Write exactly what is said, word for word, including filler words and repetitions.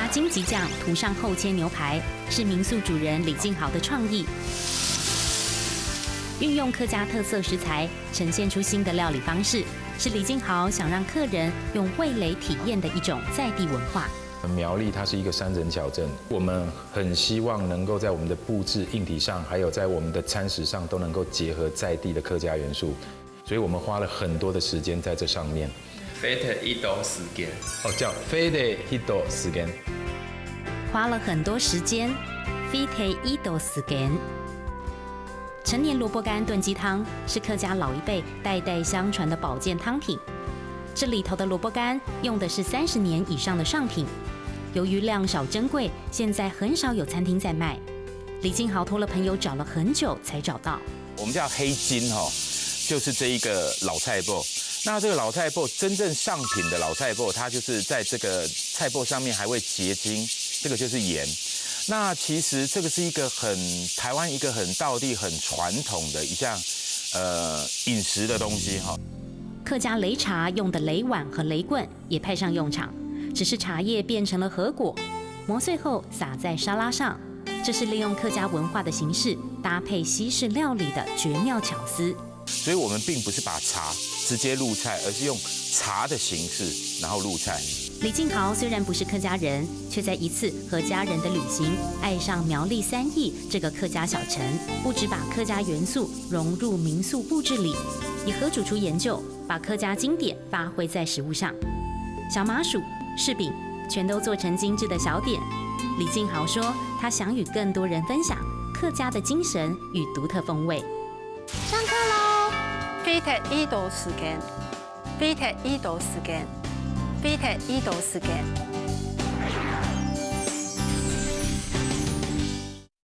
荆棘酱涂上厚切牛排，是民宿主人李敬豪的创意。运用客家特色食材，呈现出新的料理方式，是李敬豪想让客人用味蕾体验的一种在地文化。苗栗它是一个山城小镇，我们很希望能够在我们的布置硬体上，还有在我们的餐食上，都能够结合在地的客家元素。所以我们花了很多的时间在这上面。費忒幾多時間？哦，叫費忒幾多時間。花了很多时间，费忒几多时间。陈年萝卜干炖鸡汤是客家老一辈代代相传的保健汤品。这里头的萝卜干用的是三十年以上的上品，由于量少珍贵，现在很少有餐厅在卖。李敬豪托了朋友找了很久才找到。我们叫黑金哈，就是这一个老菜脯。那这个老菜脯，真正上品的老菜脯，它就是在这个菜脯上面还会结晶，这个就是盐。那其实这个是一个很台湾一个很道地、很传统的一项呃饮食的东西哈。客家擂茶用的擂碗和擂棍也派上用场，只是茶叶变成了核果，磨碎后撒在沙拉上。这是利用客家文化的形式搭配西式料理的绝妙巧思。所以我们并不是把茶直接入菜，而是用茶的形式然后入菜。李敬豪虽然不是客家人，却在一次和家人的旅行爱上苗栗三义这个客家小城，不只把客家元素融入民宿布置里，也和主厨研究，把客家经典发挥在食物上。小麻薯、柿饼全都做成精致的小点。李敬豪说，他想与更多人分享客家的精神与独特风味。上课喽！费忒幾多時間？費忒幾多時間？費忒幾多時間？